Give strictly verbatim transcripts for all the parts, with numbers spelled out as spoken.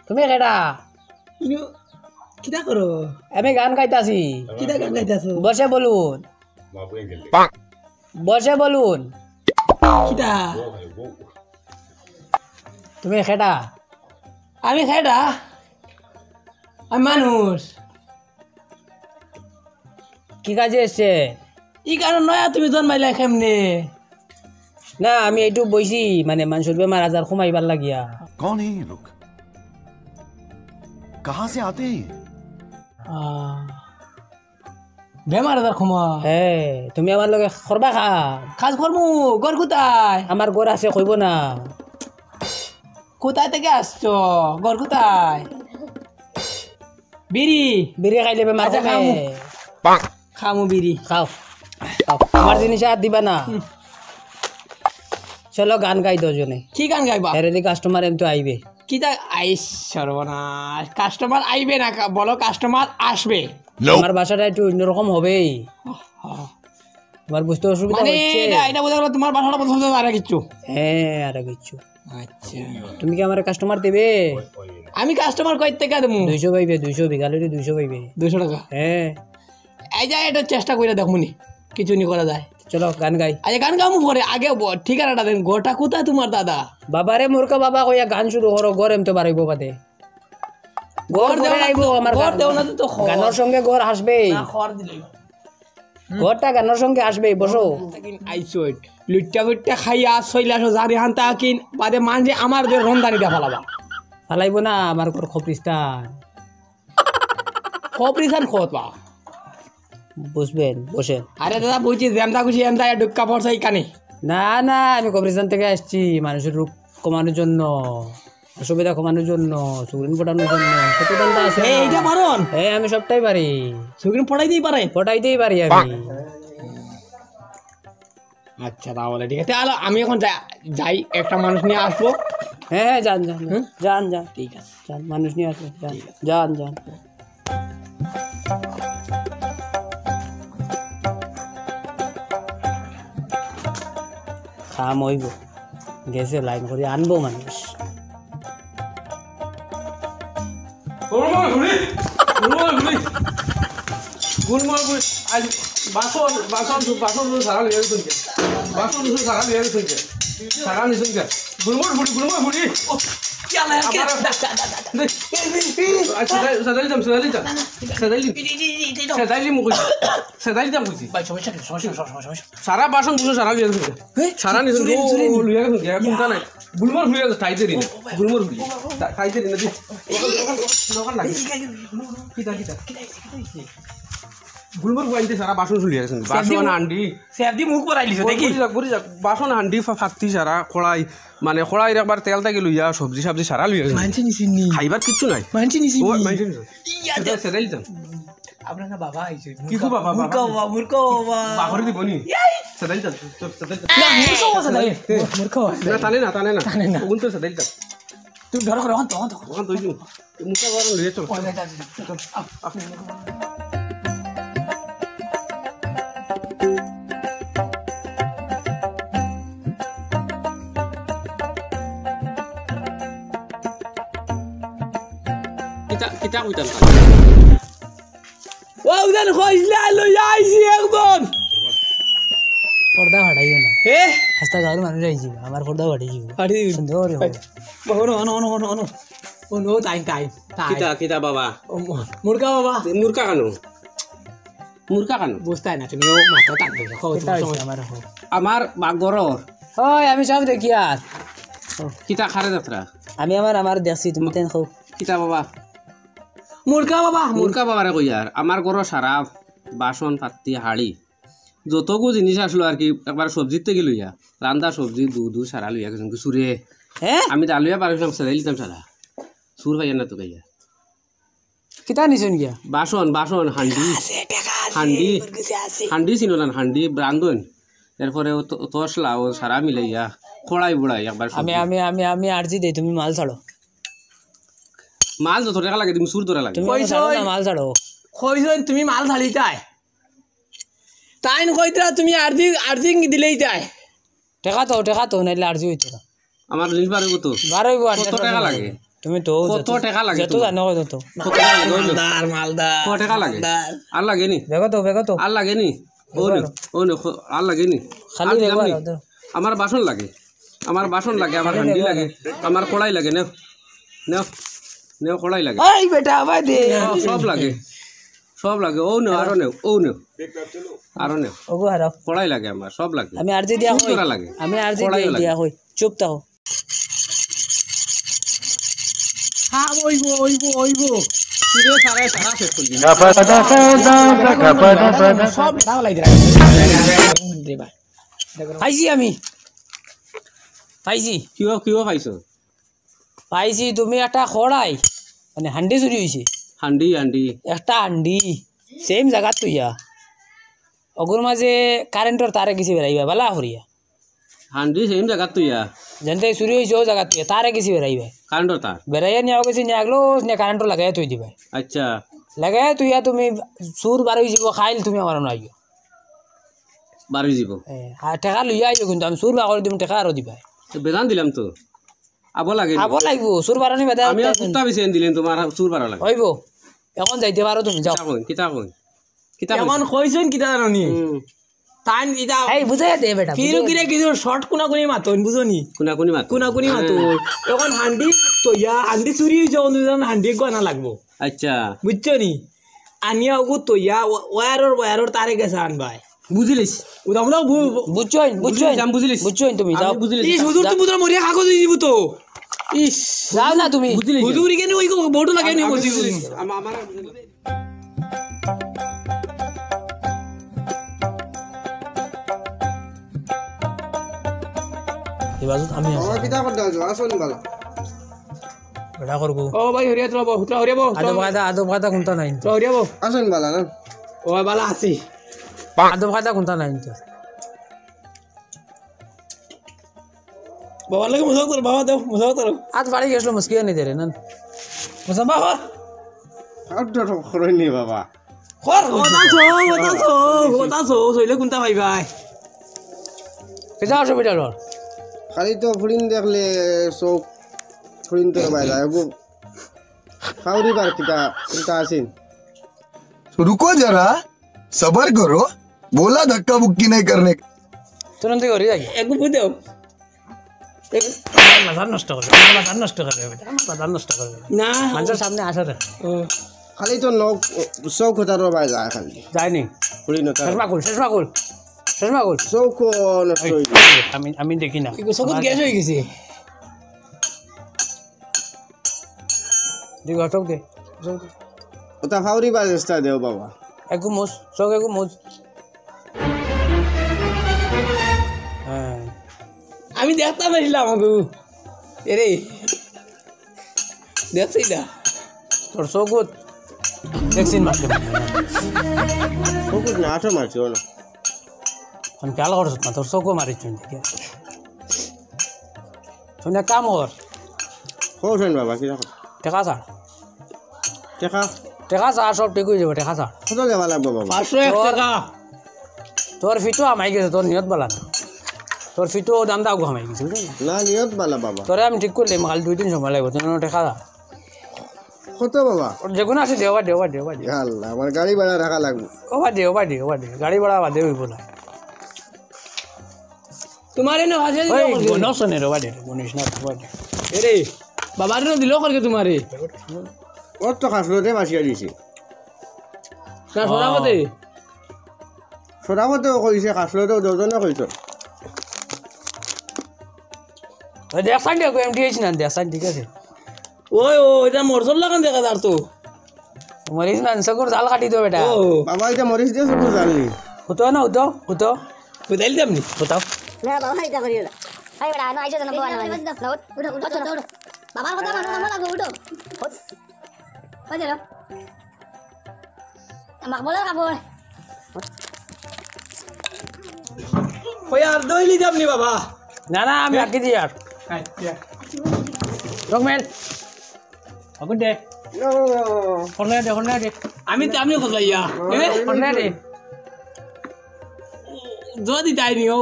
তুমি কেডা? ইনু কিতা করো? আমি গান গাইতাছি। কিতা গান গাইতাছো? বসে বলুন। বসে বলুন। কিতা? তুমি কেডা? আমি কেডা? আমি মানুষ। কি কাজে এসছে? ই কারণ নয়া তুমি জন্মাইলা কেমনে? না, আমি এইটু বইছি, মানে, মানুষের বেমার আজার কমাইবার লাগিয়া। कौन है ये लोग? कहाँ से आते हैं ये? আহ, বেমার আজার কমা। হ্যাঁ, তুমি আমার লগে করবা কাম। কাজ করমু, ঘর কোথায়? আমার ঘর আছে, কইব না। কোথায় থেকে আসছো? ঘর কোথায়? বিড়ি। বিড়ি খাইলে বেমার আচ্ছা, কমে। খামু। খামু বিড়ি। খাও, খাও। আমার জিনিসে হাত দিবা না। হুম। চলো, গান গাই দুজনে। কি গান গাইবা? এরে দি কাস্টমার এম তো আইবে। কিতা? আইস, সর্বনাশ। কাস্টমার আইবে না, কা-, বলো কাস্টমার আসবে। আমার ভাষাটা একটু অন্যরকম হবেই। আহ। তোমার বুঝতে অসুবিধা মানে, হচ্ছে? এটা, এটা বোঝা গেল তোমার ভাষাটা বুঝতে আর কিছু। হ্যাঁ, আর কিছু। আচ্ছা। তুমি কি আমার কাস্টমার দেবে? আমি কাস্টমার কই থেকে দেবো? দুইশো পাইবে, দুইশো, বিকালে দুইশো পাইবে। দুইশো টাকা? হ্যাঁ। এই যে, এটা চেষ্টা করে দেখমুনি, কিছু নি করা যায়। চলো, গান গাই। আচ্ছা, গান গামু পরে, আগে ব-, ঠিকানাটা দেন। ঘরটা কোথায় তোমার দাদা? বাবারে মূর্খ বাবা কইয়া গান শুরু করো, ঘর এমতে বাড়াইবো বাদে। ঘর ঘর দেও পরে না আইবো তো, আমার ঘর গান। দেও না তো, তো খর। গানের সঙ্গে ঘর আসবেই। না, খর দিলে। ঘরটা গানের সঙ্গে আসবেই, বসো। আইসো, লুট্টা ফুট্টা খাইয়া চইলা আসো, জারি হান্তা কিন, বাদে মানজে আমার দে রন্দানি দা ফালাবা। ফালাইবো না, আমার ঘর খবরিস্তান। খবরিস্তান খত বা? বুঝবেন, বসেন। আরে দাদা, বুঝছি, যেমতা খুশি এমতা ঢুক্কা পড়ছে এখানে। না, না, আমি কবরিস্তান থেকে আসছি, মানুষের রোগ কমানোর জন্য, অসুবিধা কমানোর জন্য, চুগুরিন পটানোর জন্য, কত ধান্দা আছে এই, না? এইটা পারন? হ্যাঁ, আমি সবটাই পারি। চুগুরিন পটাইতেই পারেন? পটাইতেই পারি আমি। আচ্ছা, তাহলে ঠিক আছে। তাহলে আমি এখন যা-, যাই, একটা মানুষ নিয়ে আসবো। হ্যাঁ, হ্যাঁ, যান, যান, যান। হুম? যান, যান। ঠিক আছে। যান, মানুষ নিয়ে আসবো। যান, ঠিক আছে। যান, যান। কাম অইবো। গেছে লাইন করি আনবো মানুষ। গুলমল ঘুরি, গুলমল ঘুরি, গুলমল ঘুরি। আজ বাসন, বাসন, বাসন সারা লিয়ে গেছেন কে? বাসন সারা লিয়ে গেছেন কে? সারা নিছেন কে? গুলমল ঘুরি, গুলমল ঘুরি। ও, কি আলাই, কি আবার আলাই? দা, দা, দা, দা। দেখ। এই, এই, এই। আচ্ছা, সাদা, সাদা দিতাম, সাদা দিতাম। সাদা দিতাম। এই, এই, এই, এই, এই, এই। সাদা দিতাম কইছি। সাদা দিতাম কইছি। ভাই, সমস্যা কি? সমস্যা, সমস্যা, সমস্যা। সারা বাসন বুসন সারা লিয়া গেছে। এ? সারা নিছে, চুরি, চুরি, চুরি। লিয়া গেছে। কোনটা নাই? গুলমর ফুলিয়া গেছে, ঠাইতে নি। গুলমর ফুলি। ঠা-, ঠাইতে নি না দি। দোকান, দোকান, দোকান লাগে। কিতা, কিতা? গুলমর ফুয়াইতে সারা বাসন চুলিয়া গেছে। বাসন, হান্ডি। সেফদি মুখ পরাই লিছে, দেখি। ঘুরি যাক, ঘুরি যাক। বাসন, হান্ডি, ফা-, ফাত্তি সারা, কড়াই, মানে, কড়াইর একবার তেল থাকি লইয়া, সবজি, সবজি সারা লইয়া গেছে। মানছি নিছি নি। খাইবার কিচ্ছু নাই। মানছি নিছি ও, নি। মানছি নিছি। ইয়া, সেটা, সেটাই তো। আপনার না বাবা আইছে। কি গো বাবা, মূর্খ বাবা? বাবা, মূর্খ বাবা। বাহরে দিব নি? ইয়াই! সেটাই তো, তো, সেটাই তো। না, মূর্খ বাবা, সেটাই। এ। মূর্খ বাবা, না, সেটাই। টানে না, টানে না। টানে না। ওগুন তো সেটাই তো। তুমি ধরো, ধরো, অন্ত, অন্ত। ওখান তো ওই যে, মুখে বড় লইয়া চল। ওই, ওই, ওই, ওই। চল, আ, আ। কিতা, কিতা কইতাম? ও, উদান কইছলা, লইয়া আইছি একজন। পর্দা ফাটাইও না। এ? আস্তা গাঁওর মানুষ আইছি, আমার পর্দা ফাটাই দিব। ফাটাই দিব। সুন্দর হবে। বাবা, অনো, অনো, অনো, অনো, অনো। অনো, তাই, তাই, তাই। কিতা, কিতা বাবা? ও, মু-, মুরগা বাবা। মুরগা কেন? মুরগা কেন? বুঝতায় না তুমি, ও মাথা টান দিছো, কও কিতা তোমার হইছে সময়। আমার হকো। আমার বাগরর। ওই, আমি সব দেখি আর। কিতা খারে যাত্রা? আমি আমার, আমার দেখছি, তুমি তেন কও। কিতা বাবা? মুরগা বাবা, মুর- মুরগা বাবারে কই আর, আমার ঘরো সারা বাসন পাতি হাড়ি, যতগু জিনিস আসলো আর কি, একবার সবজির থেকে লইয়া, রান্দা সবজি, দুধ, দুধ সারা লইয়া গেছেন কি চুরে। হ্যাঁ? আমি ডালুয়া পারছিলাম, সেদাই লিতাম সারা। চুর পাইয়া না তো গাইয়া। কিতা নিছইন গিয়া? বাসন, বাসন, হান্ডি। আছে, টেকা আছে, হান্ডি। মোর কাছে আছে। হান্ডি চিনো না, হান্ডি, রান্ধন। এরপরে ও তো-, তসলা, ও সারা মিলাইয়া, কড়াই বুড়াই, একবার আমি, সবজি। আমি, আমি, আমি আরজি দেই, তুমি মাল ছাড়ো। মাল যত টেকা লাগে, তুমি চুর ধরা লাগে। তুমি কইছো ছাড়ো না, ওই। মাল ছাড়ো। কইছো তুমি মাল ছাড়িতায়। তাইন কইতরা তুমি আরজি, আরজি দিলেই তাই। টেকা তো, টেকা তো, নাইলে আরজি হইতো না। আমার জিনিস বার অইবো তো? বার অইবো, আর কত টেকা লাগে? তুমি তো কত যত, টেকা লাগে যত তোমার? জানো কত তো। কত টেকা লাগে? অউ নেও। মালদার, মালদার। কত টেকা লাগে? মালদার। আর লাগে নি? বেগো তো, বেগো তো। আর লাগে নি? অউ নেও, অউ নেও, খ-, আর লাগে নি? খালি আর দিলাম বেগো নি? আর দাও। আমার বাসন লাগে। আমার বাসন লাগে, আমার খালি হান্ডি বেগো লাগে, আর। আমার কড়াই লাগে, নেও। নেও, নেও, কড়াই লাগে। এই বেটা, আমায় দে। সব, সব লাগে। সব লাগে। অউ নেও, আরো নেও, অউ নেও। আরো নেও। ওগো হারাও। কড়াই লাগে আমার, সব লাগে। আমি আরজি দিয়া কই। কড়াই লাগে। আমি আরজি কড়াইও দিয়া লাগে। কই। চুপ থাকো। হ্যাঁ, অইবো, অইবো, অইবো। কিরে, সারা, সারা শেষ করলি। সব ঢাকা লাই দিরা। পাইছি আমি। পাইছি। কিও, কিও পাইছো? পাইছি তুমি একটা কড়াই, মানে হান্ডি চুরি অইছে। হান্ডি, হান্ডি। একটা হান্ডি, same জাগাত থইয়া। অগুর মাঝে কারেন্টর তারে গেছি বেড়াইবা, বালা করিয়া। হান্ডি same জাগাত থইয়া। যেনতে চুরি অইছে অউ জাগাত থইয়া, তারে গেছি বেড়াইবা। কারেন্টর তার? বেড়াইয়া নিয়া গেছি, নিয়া গেলো, নিয়া কারেন্টর লাগাইয়া থই দিবা। আচ্ছা। লাগাইয়া থইয়া তুমি চুর বার অইযিবো, কাইল তুমি আমার অনো আইও। বার অইযিবো। এ, আর টেকা লইয়া আইও কিন্তু, আমি চুর বার করি দিমু, টেকা আরো দিবা। তো বেজান দিলাম তো। আবো লাগে। আবো লাগবো, চুর বারনি বাদে আমি আর কুত্তা বেশি আনি দিলাম, তোমার চুর বারা লাগে। অইবো। অখন যাইতে পারো তুমি, যাও। কিতা কইন, কিতা কইন? কিতা কইন? অখন কইছইন কিতা জানো নি? হুম। তাইন ইতা এই বুঝাইয়া দে বেটা, ফিরু বুঝাইয়া কিরে দে। কিছু short কুনাকুনি মাতইন, বুঝো নি? কুনাকুনি মাতইন। কুনাকুনি হ্যাঁ। মাতইন। অখন হান্ডি থইয়া, হান্ডি চুরি অইছে, অখন দুইজন হান্ডি গনা লাগবো। আচ্ছা। বুঝছো নি? আনিয়া অগু থইয়া, ওয়া-, ওয়ারর, ওয়ারর তারে গেছে আনবায়। বুঝিলিস? উদা, উদা, বু-, বু-, বুঝছইন, বুঝছইন? বুঝিলিস, আমি বুঝিলিস। বুঝছইন তুমি, আমি যাও। বুঝিলিস। ইস, হুজুর, তুমি তো মরিয়া কাগজ দিবো তো। ইস। যাও না তুমি। বুঝিলিস? হুজুর, ইখানে ওই বউটা লাগাই নি আমি মসজিদ। বুঝিলিস। আমা-, আমার এই বাজুত আমি আছি। কিতা করতে আছো? আসো নি বালা। বেটা করবো। ও ভাই, হরিয়া তোরা বউ, তোরা হরিয়া বউ। আদব কায়দা, আদব কায়দা কুনতা নাই তো। তোরা হরিয়া বউ। আসো নি বালা না। ও বালা আছি। আদব কায়দা কুনতা নাই তো। বাবার লগে মুসাফা করো, বাবা দাও, মুসাফা করো। আত বাড়ি গেছিল, মুসকি আনি দে রে, না। মুসাফা কর। আর ডর করো নি বাবা। কর, কথা সো, কথা সো, কথা সো, সইলে কুনতা পাইবায়? কিতা অসুবিধা তোর? খালি তো ফুরিন দেখলে চউখ ফুরিন তোর বাইরে যায়। ওগো, খাউরি বার কিতা, কিতা আছেন? तो रुको जरा, सबर करो, बोला धक्का मुक्की नहीं करने का। তুরন্ত করি যাই। একগু ফুদাও। আমার বাজার নষ্ট করবে, আমার বাজার নষ্ট করবে বেটা, আমার বাজার নষ্ট করবে। না। মানুষের সামনে আসা দেখ। ও। খালি তো নখ, চউখ কথা রবায় যায় খালি। যায়নি। ফুরিন ওটা। চশমা খুল, চশমা খুল, চশমা খুল। চউখ নষ্ট এই, অই যায়। আমি, আমি দেখি না। এগু চকুত গ্যাস অই গেছে। দে, চউখ দে, চউখ দে। ওটা ফাউরি বাজেসটা দেও বাবা। একগু মুছ, চউখ একগু মুছ। হ্যাঁ। আমি দেখতাম পাইছিলাম আগু। এরে। দেখছি না। তোর চকুত। দেখছি মারছে। চকুত না, আঠো মারছে, ও না। আমি খেয়াল করছ না, তোর চকু মারিছ না। শুনে কাম কর। কও শুন বাবা, কি দেখো? টেকা ছাড়। টেকা? টেকা ছাড়, সব ঠিক অই যাবো, টেকা ছাড়। কত দেওয়া লাগবো বাবা? পাঁচশো এক তোর, টেকা। তোর ফিতু হামাই গেছে, তোর নিয়ত বালা না। তোর ফিতু ও দান্দা আগু হামাই গেছে, বুঝলি? না, নিয়ত বালা বাবা। তোরে আমি ঠিক করলে, কাল দুই দিন সময় লাগবো, তুই টেকা ছাড়। কত বাবা? ওর যেগুন আছে, দেওবা, দেওবা, দেওবা, দেওবা। ইয়া আল্লাহ, আমার গাড়ি ভাড়া রাখা লাগবো। ওবা দে, ওবা দে, ওবা দে। গাড়ি ভাড়া বাদে অইবো না। তোমারে না হাজার ওই, দিলাম। গণেশ নে রে, ওবা দে, গণেশ না, ওবা দে। এরে, বাবারে না দিল করকে তোমারে। ওর তো খাসলতে মাসিয়া দিছে। না, সরাবো দে। সরাবো তো কইছে, খাসলতে দুজনে কইছে। ওই দেখ সাইড দেখো, এমডি হইছে না, দেখ সাইড ঠিক আছে। ওই, ও, এটা মরচর লাগান দেখা যার তো। মরিচ না, চকুর জাল কাটি দিও বেটা। ও। বাবা, এটা মরিচ দিয়ে চকুর জাল নি? হুতো না, হুতো, হুতো। হুতাইল দাম নি? হুতাও। না, বাবা, এটা করিও না। এই বেটা, আনো, আইসো তো, না, বাবা, না, না, না, উঠো, উঠো, উঠো, উঠো। বাবার কথা মানো, আমার লাগবে, উঠো। উঠ। ওই যে লো। মাকবুলের কাপড়। ওই আর দইলি দাম নি বাবা। না, না, আমি রাখি দিই আর। আচ্ছা। রকমের। অগুন দে। No, no, no, no, no। করলে দে, করলে দে। আমি তো, আমি করলাই ইয়া। এ? করলে দে। যদি তাই নি, ও।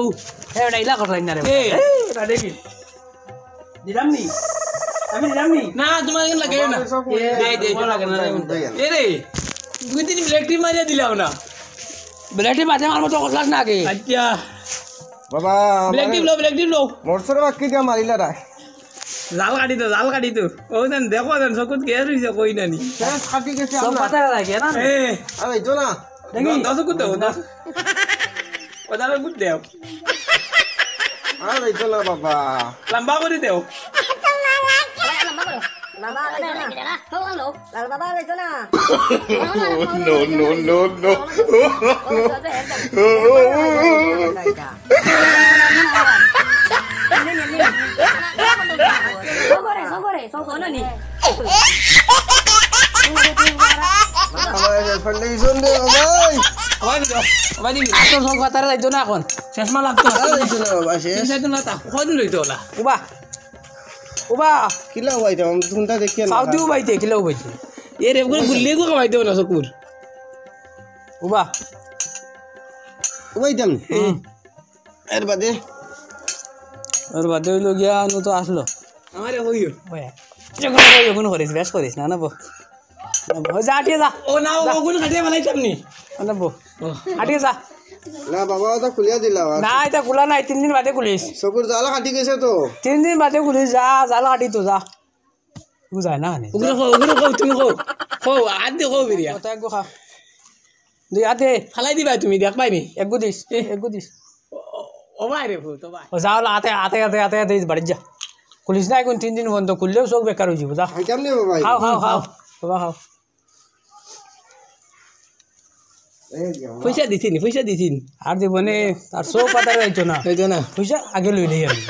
এ, ওটা ইলা করলাই না রে। এ। এ, ওটা দেখি। দিলাম নি? আমি দিলাম নি? না, তোমার এখানে লাগে না। বাবা, সব এ, দে, দে, তোমার লাগে না, লাগে না। এ রে, তুমি দিন ব্ল্যাক টিপ মারিয়া দিলাও না। ব্ল্যাক টিপ মাঝে আমার মতো কষলাস না আগে। আচ্ছা। বাবা, ব্ল্যাক টিপ লও, ব্ল্যাক টিপ লও। মরসর বাক্কি দিয়া মারিলা রায়। জাল কাটি তো, জাল কাটি তো। ও যেন দেখো যেন, চকুত গ্যাস হইছে, কই না নি। শেষ কাটি গেছে সব আমরা। পাতা লাগে না? এ। আরে, এই তো না। দেখি। দশ, দশ গুণ দেও, দশ। ও দাঁড়া, গুণ দেও। আর এই তো না বাবা। লম্বা করে দেও। বাবা, আর হইতো না। লাল বাবা, আর হইতো না। No, no, no, no. সগরে, সগরে, সগরে। আমার ফান্ডেশন দে, ভাই। ওই দিকে, ওই দিকে। আর তো সব কথারে যাইতো না এখন। চশমা লাগতো। আর যাইতো না বাবা, শেষ। শেষ তো না, তা কদিন রইতো ওলা? উবা। উবা। কিলা উবাইতাম? আমি তো কোনটা দেখি না। সাউদি উবাইতে, কিলা উবাইতে? এ রে, ওগুলো গুল্লি গো খাওয়াইতে না চকুর। উবা। উবাইতাম। হুম। এর বাদে? এর বাদে হইলো গিয়া, নু তো আসলো। আমারে কইও। ওই, যখন কই, যখন করিস, বেশ করিস, না, না, বো। না, বো, যা, আটিয়ে যা। ও না, ও যা। ওগুন কাটিয়ে বানাইতাম নি। না, বো। ও। আটিয়ে যা। না, বাবা, ওটা খুলিয়া দিলাম আর। না, এটা খোলা নাই, তিন দিন বাদে খুলিস। চকুর জাল কাটি গেছে তো। তিন দিন বাদে খুলিস, যা, জাল কাটি তো, যা। বুঝায় না, নে। ওগুলো কও, ওগুলো কও, তুমি কও। কও, হাত দিয়ে কও, বেরিয়া। ওটা একগু খা। দুই হাতে। ফালাই দিবা তুমি, দেখবাই নি। একগু দিস, এ। একগু দিস। ও, ও, ও ভাই রে, ভূত, ও ভাই। ও যাও, হাতে, হাতে, হাতে, হাতে, হাতে, বাড়ি যা। খুলিস না এখন তিন দিন বন্ধ, খুললেও চোখ বেকার হয়ে যাবো, যা। খাইতাম নে বাবা। খাও, খাও, খাও। বাবা, খাও। এই যে আমার পয়সা দিছি নি, পয়সা দিছি নি। আর জীবনে তার চোখ পাতারে যাইতো না। যাইতো না। পয়সা আগে লই লই আমি।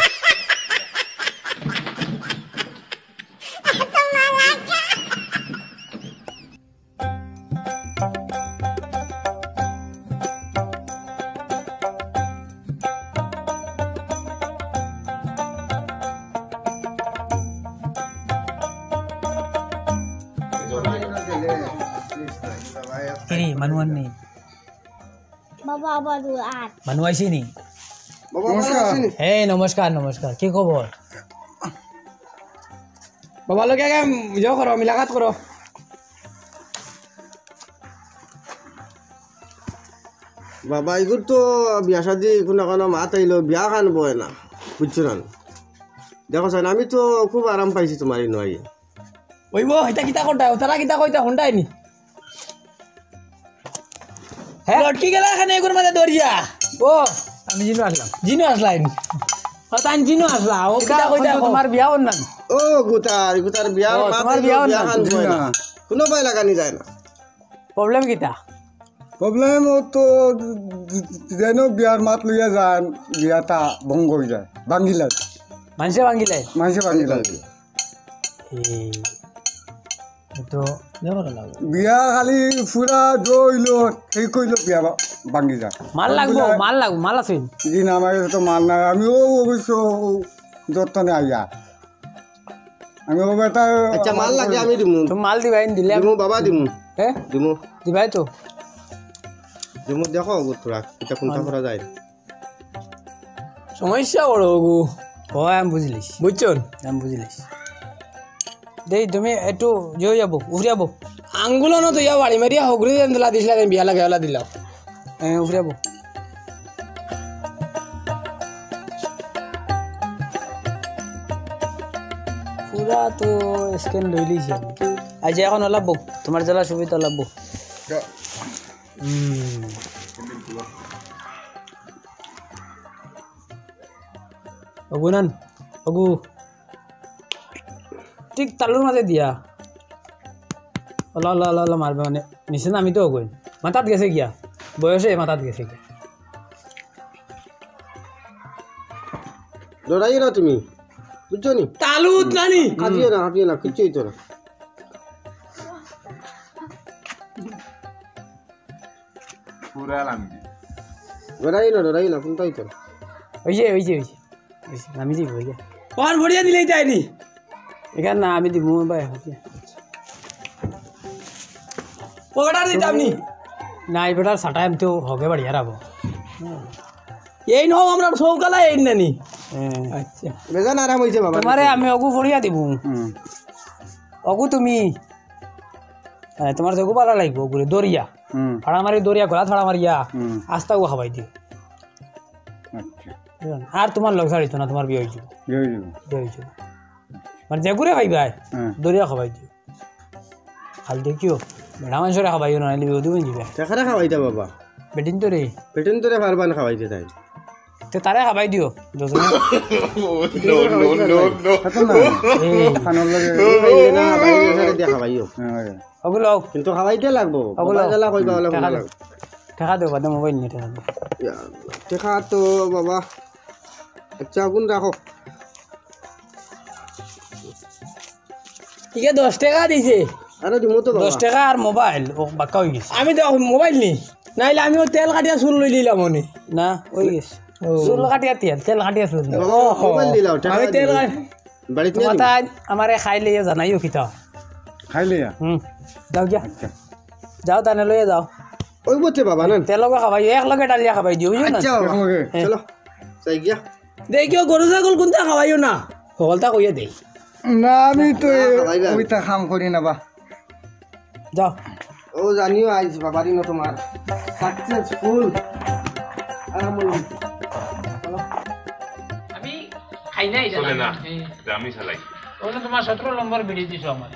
কিরে, মানু আর নেই? বাবা, আবার দু আট। মানু আইসি নি? বাবা, নমস্কার। মানু আইসি নি? এই, নমস্কার, নমস্কার। কি খবর? বাবা লগে আগে ইয়ে করো, মিলাকাত করো। বাবা, এগুর তো বিয়া শাদি কোনো কোনো মাত আইলো, বিয়া খান বয় না, বুঝছো না? দেখো চাইন, আমি তো খুব আরাম পাইছি তোমার এই নয়। ওই বো, এটা কিতা করতা? ও তারা কিতা কইতা, হন্ডাই নি? হ্যাঁ? লটকি গেলা এখানে এগুর মাঝে দরিয়া। ও, আমি জিনু আসলাম। জিনু আসলাইন। ও, তাইন জিনু আসলা। ও, কিতা কিতা কইতা বন্ধু, কও? তোমার বিয়া অর না? ও, গুতার, গুতার বিয়া, ও, মাত তোমার আইলো, বিয়া অর বিয়া না? খান জি বয় না। না। কোনো বায় লাগানি যায় না। Problem কিতা? Problem ও তো যেন বিয়ার মাত লইয়া যান, বিয়াটা ভঙ্গ হয়ে যায়, ভাঙ্গিলায়। মানষে ভাঙ্গিলায়? মানষে ভাঙ্গিলায়। এই, তো বিয়া খালি ফুরা দইল, এই কইল বিয়া ভা-, ভাঙ্গি যায়। মাল লাগবো, মাল লাগবো, মাল আছে? জি না, আমার কাছে তো মাল নাই, আমি ও অবশ্য যত্নে আইয়া। আমি ও বেটা আচ্ছা, মাল লাগে আমি দিমু। তুমি মাল দিবাই নি দিলে? দিমু বাবা, দিমু। হ্যাঁ? দিমু। দিবাই তো? দিমু, দেখো গো তোরা, এটা কোনটা মাল। করা যায়? সমস্যা বড় গো। ও, আমি বুঝলিস। বুঝছো? আমি বুঝলিস। দেই, তুমি একটু জোরে যাবো, উফরে যাবো। আঙ্গুল না তো ইয়া বাড়ি মারিয়া হগরে দেন দিলা দিছিলা, বিয়া লাগে ওলা দিলাও। হ্যাঁ, উফরে যাবো। পুরা তো scan লইলিছি আমি। আচ্ছা, এখন ওলাবো, তোমার জেলা সুবিধা ওলাবো। হুম। ওগু নান, ওগু। ঠিক তালুর মাঝে দিয়া। ওলা, ওলা, ওলা, ওলা মারবে মানে, নিচে নামি তো ওগুন। মাথাত গেছে গিয়া। বয়সে মাথাত গেছে গিয়া। ডরাইও না তুমি, বুঝছো নি? তালুত নানি। হাঁপিও না, হাঁপিও না, কিচ্ছু হইতো না। পুরা লাম্বি। ডরাইও না, ডরাইও না, কোনটা হইতো না। ওই যে, ওই যে, ওই যে। ওই যে, নামি দিব, ওই যে। ওর ভরিয়া দিলেই তাই নি। এখানে না, আমি দিব, ভাই, হাতে। ও বেটা দিতাম নি। না, এই বেটার সাটা আমি তো হগে বাড়ি হারাবো। এই নাও আমরা সৌকালা এই নানি। হ্যাঁ। আচ্ছা। বেজান আরাম অইছে বাবা। তোমারে আমি অগু ফড়িয়া দিমু। হুম। অগু তুমি, হ্যাঁ, তোমার যেগু ভালা লাগবো, অগুরে দরিয়া। হুম। ফাড়া মারি দরিয়া, গলাত ফাড়া মারিয়া, হুম। আস্তা অগু খাবাই দিও। আচ্ছা। বুঝলা? আর তোমার লগ ছাড়িতো না, তোমার বিয়া অইছে। বিয়া অইছে। বিয়া অইছে। মানে যেগুরে খাইবায়, হ্যাঁ। দরিয়া খাবাই দিও। খালি দেখিও, বেটা মানষরে খাবাইও না, নাইলে বিয়া অইবো না। টেকারে খাবাইতা বাবা। বেটিন্তরে। বেটিন্তরে পারবা না খাবাইতে তাই। তে তারে খাবাই দিও, দুজনে। No, no, no, no। খাতো না। এই। খানোর লগে, এই না, বাইরে ছেড়ে দিয়া খাবাইও। হ্যাঁ, হ্যাঁ। অগুলো। কিন্তু খাবাইতে লাগবো। অগুলো। বাবা জ্বালা কইবা, অগুলো টেকা খাওয়া দেও। লাগবো। টেকা দেও, বাদে মোবাইল নিয়ে টেকা দেও। ইয়া, টেকা তো বাবা। আচ্ছা, অগুন রাখো। ইগে দশ টেকা দিছে। আরে দিমু তো বাবা। দশ টেকা আর মোবাইল, ও বাক্কা অই গেছে। আমি তো মোবাইল নি। নাইলে আমিও তেল কাটিয়া চুল লই দিলাম অনে। না, অই গেছে। ও। চুল কাটিয়া তেল, তেল কাটিয়া চুল। বাবা, ও, মোবাইল দিলাও, টেকা আমি তেল দিলাও। কাট-, বাড়িত নিয়া তোমার দিমু। তাই আমারে খাইলে ইয়ে জানাইও কিতা। খাইলে ইয়া? হুম, যাও গিয়া। আচ্ছা। যাও, তানে লইয়া যাও। অইবো তে বাবা, না? তেল লগে খাবাই, এক লগে ডালিয়া খাবাই দিও, বুঝছো না? আচ্ছা বাবা, এক লগে। হ্যাঁ। চলো, যাই গিয়া। দেখিও, গরু ছাগল কুনটা খাওয়াইও না, হকলতা কইয়া দেই। না, আমি তো না, এ-, খাওয়াইবা। ওইটা কাম করি না বা। যাও। ও জানিও আইজ বাবারি না তোমার successful। আলহামদুলিল্লাহ। আমি খাই না এটা চলে না। না। হ্যাঁ। এটা আমি চালাই। ওটা তোমার সতেরো নম্বর বিড়ি দিছো আমার।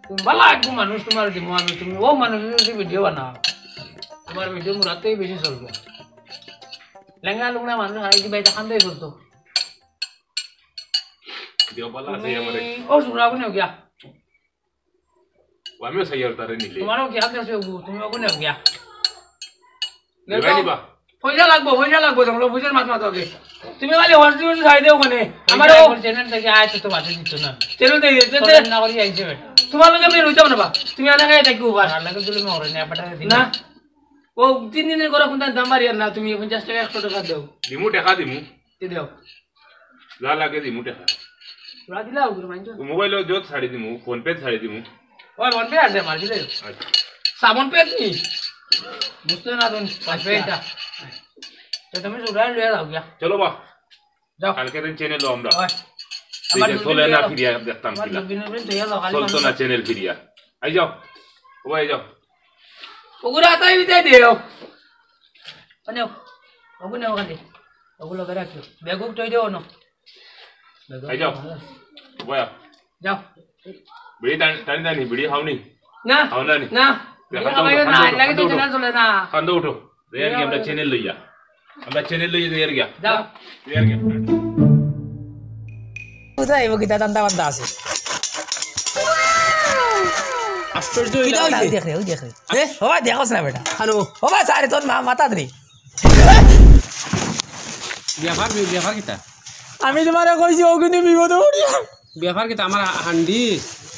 তুমি ভালা একটু মানুষ তোমার দিমু আমি, তুমি ও মানুষ যদি ভিডিও বানাও, তোমার ভিডিও মুরাতেই বেশি চলবো। লেঙ্গা লুংনা মানুষ আর এই ভাই দেখান দেই চলতো। দিও বালা আছে আমারে। ও সুরা কোনে গিয়া? ও আমিও চাই আর তারে নিলে। তোমারও কি হাত আছে ওগু? তুমি ওগু নেও গিয়া। লেবাই নিবা? পয়সা লাগবো, পয়সা লাগবো, তোমরা পয়সার মাত মাতো আগে। তুমি খালি হর্ষ দিবস ছাড়ি দেও ওখানে। আমারও চ্যানেল থেকে আয় তো, তো বাদ দিত না। চ্যানেল থেকে দিতে, চলে না করি আইছে বেটা। তোমার লগে আমি রইতাম না বা। তুমি আনা খাই থাকি উপাস। আর লাগে তুলে মরে না, বেটা দিন। না। ও তিন দিনের করে কোনটা দাম বাড়িয়ার না, তুমি পঞ্চাশ টাকা একশো টাকা দাও। দিমু, টাকা দিমু। কি দাও? যা লাগে দিমু টাকা। তোরা দিলা ওগুলো মাইন তো। ও মোবাইলো যত ছাড়ি দিমু, ফোন পে ছাড়ি দিমু। ওই ফোন পে আছে আমার দিলে। আচ্ছা। সামন পে নি? বুঝতে না তুমি, ফোন পে এটা। তো তুমি সুরা লইয়া যাও গিয়া। চলো বা। যাও। কালকে দিন চ্যানেল লো আমরা। ওই। এই আমার যে দুদিন চলে না লইয়া ফিরিয়া দেখতাম আমার কিলা। দুদিন দিন লইয়া যাও, খালি চলতো মানুষ। না চ্যানেল ফিরিয়া। আই যাও। ও ভাই যাও। ওগুলো আতাই বিদায় দিও। মানে, ওগুলো ওখানে। ওগুলো বেড়া কি? বেগুক তৈরি হনো। এই যাও। বয়া। যাও। বিড়ি টান-, টানি টানি, বিড়ি খাওনি? না। খাও না নি? না। বিড়ি খাওয়াইও না, লাগে তো চ্যানেল চলে না। কান্দো উঠো। যাই আর কি, আমরা চ্যানেল লইয়া। আমরা চ্যানেল লইয়া যাই আর গিয়া। যাও। যাই আর গিয়া। কোথায় আইবো কিতা ধান্দা বান্দা আছে? আশ্চর্য কিতা হইলাম। ওই দেখ রে, ওই দেখ রে। হ্যাঁ? ও ভাই, দেখোস না বেটা। হ্যালো। ও ভাই, সারে তোর মা-, মাথা ধরে। ব্যাপার, ব্যাপার কিতা? আমি তোমারে কইছি, ও কিন্তু বিপদে পড়িয়া। ব্যাপার কিতা? আমার হান্ডি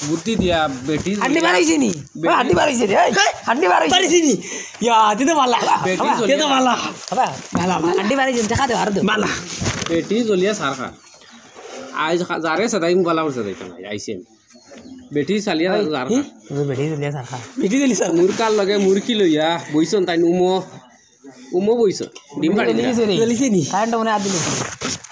বুদ্ধি দিয়া বেটি হান্ডি বাড়াইছে নি? বেটি ওই হান্ডি বাড়াইছে রে, এই, হান্ডি বাড়াইছে। বাড়াইছে নি? ইয়া, তুই তো ভালা। বেটি বাবা, জ্বলিয়া তুই তো ভালা। বাবা, ভালা, ভালা। হান্ডি বাড়াইছে, দেখা দে, আর দে। ভালা। বেটি জ্বলিয়া সার খা। আইজ খা-, যারে সাদাই মুবালা করছে দেখে নাই, আইছে। বেটি চালিয়া ওই, যার কি? খা। ওই বেটি জ্বলিয়া সার খা। বেটি জ্বলিয়া সার খা। মুরকার লগে মুরকি লইয়া বইছন তাইন উমো। উমো বইছন। ডিম বেটি ফাড়ি জ্বলি দিলা। গেছে রে। জ্বলিছে নি? কারেন্ট মনে আদিল।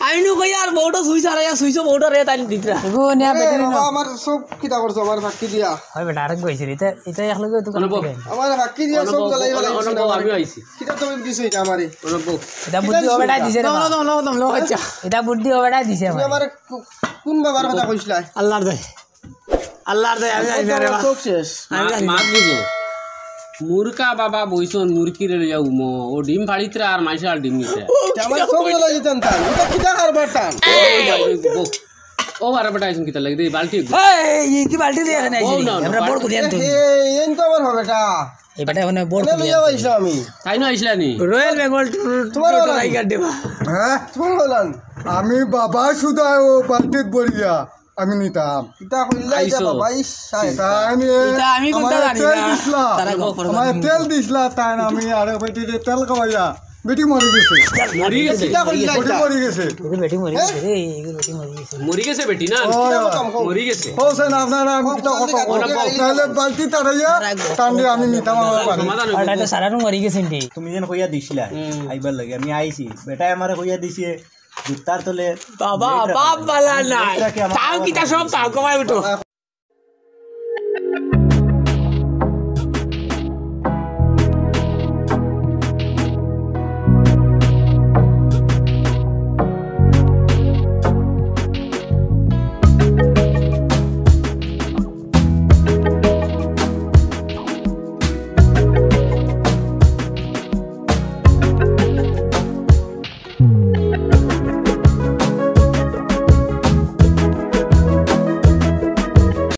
আমি নু কই আর বউটা সুইচ হারাইয়া সুইচও বউটা রে তাই দিতরা। গো নিয়া এ বেটি বাবা, নিয়া। আমার সব কিতা করছো, আমার ফাঁকি দিয়া। হয় বেটা, আরেক গো আইছে রে। এটা, এটা এক লগে তো কোনো বউ? আমার ফাঁকি দিয়া সব জ্বালাই বালাই দিছে। আমি আইছি। কিতা তুমি দিছো এটা আমারে? কোনো বউ? এটা বুদ্ধি হবে না দিছে রে। দম, দম, দম, দম, দম, বাচ্চা। এটা বুদ্ধি হবে না দিছে তুমি আমারে। আমার কু-, কোন বাবার কথা কইছিলা? আল্লাহর দয়। আল্লাহর দয়া, আমি জানি না রে বা। চোখ শেষ। আমি জানি না। মাত বুঝো। মুরকা বাবা বইছন, মুরকিরে লইয়া উমো। ও ডিম ফাড়িতরা আর মাইশা আর ডিম নিতে। আমার চোখ জ্বালা দিতেন তাই। ওটা কিতা কারবার তান? ও, ও, আরে বেটা, আইছন কিতা লাগি দে, বালতি। এই, এই কি বালতি দিয়ে এখানে আইছি? ও, না, না, আমরা বড় বালতি। করি আনতে। এ, এ, এন তো আমার হবে এটা। এই বেটা এখানে বড় এনে করি লইয়া আনতে। আইছি আমি। তাই না আইছলা নি? রয়্যাল বেঙ্গল টু-, তোমার টু-, ওলা। টাইগার দেবা। হ্যাঁ? তোমার ওলান। আমি বাবা সুদা ও বালতিত বড়িয়া। আমি নিতাম। ইতা কইলা ইতা আইছো। বাবা, ইস, ইতা আমি, ইতা আমি কোনটা আমারে জানি তেল না। দিছলা। তারা গো করো আমারে জানি। তেল দিছলা, তাই না আমি আরে বেটিরে তেল খাওয়াইয়া। বেটি মরি গেছে। মরি গেছে? বেটি মরি গেছে। তোর বেটি মরি গেছে রে, এই বেটি মরি গেছে। মরি গেছে বেটি না? ও, মরি গেছে। কও চাইন আপনারা আমি মিছা কথা কই। ওরা কও। তাইলে বালতি তাড়াইয়া টান দিয়া আমি মিছা মামলা পারি। সমাধান আর হইব। তাই তো সারারও মরি গেছে রে। তুমি যেন কইয়া দিছিলা হুম। আইবার লাগি, আমি আইছি। বেটায় আমারে কইয়া দিছে, জুতার তলে বাবা, বাপ বালা নাই। তাও কিতা সব তাও কমাই উঠো।